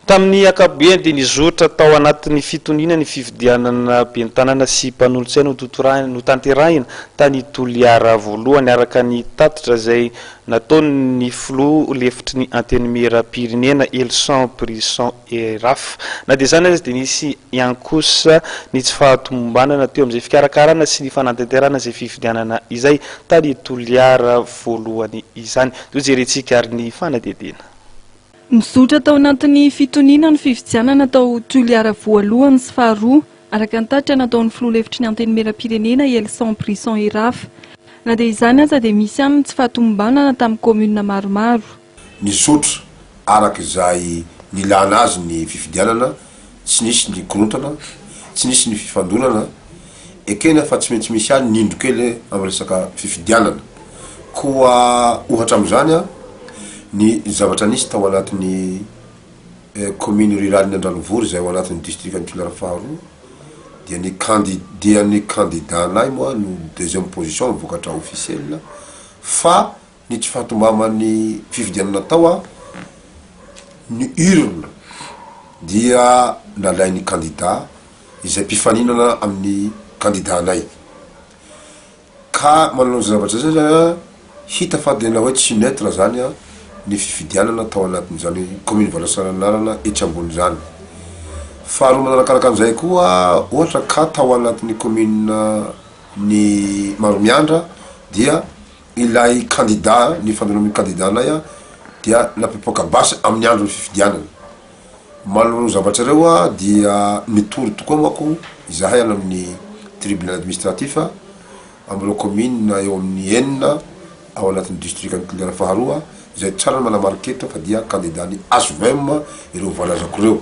Tamin'ny ankapobeny dia nizotra tao anatin'ny fitoniana ny fifidianana ben'ny tanàna sy mpanolotsaina notanterahina tany Toliara voalohany, araka ny tatitra izay nataon'ny filoha lefitry ny Antenimierampirenena Elson Brisson Eraf. Na dia izany aza dia nisy ihany kosa ny tsy fahatomombanana teo amin'izay fikarakarana sy ny fanatanterahana izay fifidianana izay tany Toliara voalohany izany. Dia hojerentsika ary ny fanadihadiana. Mizotra tao anatin'ny fitoniana ny fifidianana tao Toliara voalohany sy faharoa, araka ny tatitra nataon'ny filoha lefitry ny Antenimierampirenena Elson Brisson Erafa. Na dia izany aza dia misy ihany ny tsy fahatomombanana tamin'ny kaominina maromaro. Nizotra araka izay nilana azy ny fifidianana, tsy nisy ny korontana, tsy nisy ny fifandonana, ekena fa tsy maintsy misy ihany ny indro kely amin'ny resaka fifidianana. Koa ohatra amin'izany ny zavatra nisy tao anatin'ny commune rurale-n'ny Andranovory izay ao anatin'ny distrikan'i Toliara faharoa dia ny kandi- dia ny kandida-nay moa no deuxième position amin'ny vokatra officiel fa ny tsy fahatombaman'ny fifidianana tao ny urne dia nalain'ny kandida izay mpifaninana amin'ny kandida-nay. Ka manoloana izay zavatra izay zany an, hita fa tena hoe tsy neutre zany an ny fifidianana tao anatin'izany commune Valasaranarana etsy ambony izany. Faharoa manarakaraka an'izay koa ohatra ka tao anatin'ny commune ny Maromiandra dia ilay kandida nifandona amin'ny kandida-nay an dia nampipoaka basy amin'ny andron'ny fifidianana. Manoloana ireo zavatra ireo dia mitory tokoa manko izahay any amin'ny tribunal administratif amin'ireo commune eo amin'ny enina ao anatin'ny distrikan'i Toliara faharoa izay tsara ny manamarika eto fa dia kandidan'ny hvm ireo voalazako ireo.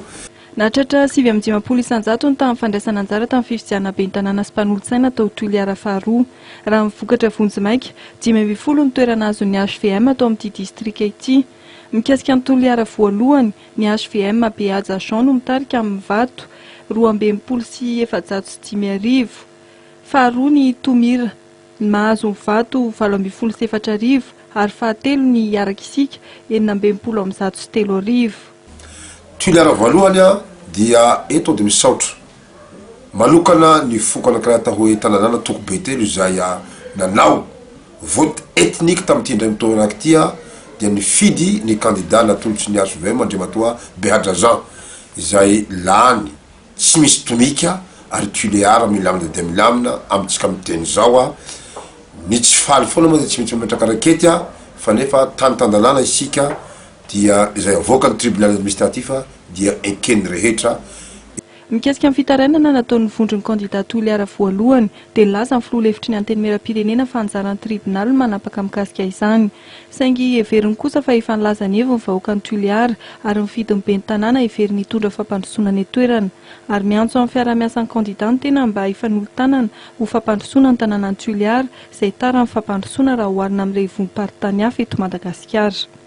Nahatratra 59% ny tahan'ny fandraisana anjara tamin'ny fifidianana ben'ny tanàna sy mpanolotsaina tao Toliara faharoa. Raha ny vokatra vonjimaika, 15 ny toerana azon'ny hvm tao amin'ity distrika ity. Mikasika an'i Toliara voalohany, ny hvm Behaja Jean no mitarika amin'ny vato, 5462. Faharoa ny Tomira, mahazo ny vato 4018 ary fahatelo ny Hiaraka Isika, 3166. Toliara voalohany dia eto dia misaotra manokana ny foko anankiray atao hoe Tananana toko be telo izay nanao Vote ethnique tamin'ity indray mitoraka ity dia nifidy ny kandida natolotry ny hvm Andriamatoa Behaja Jean izay lany tsy misy tomika ary Tulear milamina dia milamina amintsika miteny izao ny tsy faly foana moa dia tsy maintsy mametraka rakety fa nefa tany tan-dalàna isika dia izay avoakan'ny tribunal administratif dia eken'ny rehetra. Mikasika ny fitarainana nataon'ny vondron'ny kandida Toliara voalohany dia nilaza ny filoha lefitry ny Antenimierampirenena fa anjaran'ny tribonaly ny manapaka mikasika izany. Saingy heveriny kosa fa efa nilaza ny heviny ny vahoakan'i Toliara ary nifidy ny ben'ny tanàna heveriny hitondra fampandrosoana any an-toerana. Ary miantso amin'ny fiaraha-miasan'ny kandida ny tenany mba hifanolo-tanana ho fampandrosoana ny tanànan'i Toliara izay tara ny fampandrosoana raha oharina amin'ireo ivom-paritany hafa eto Madagasikara.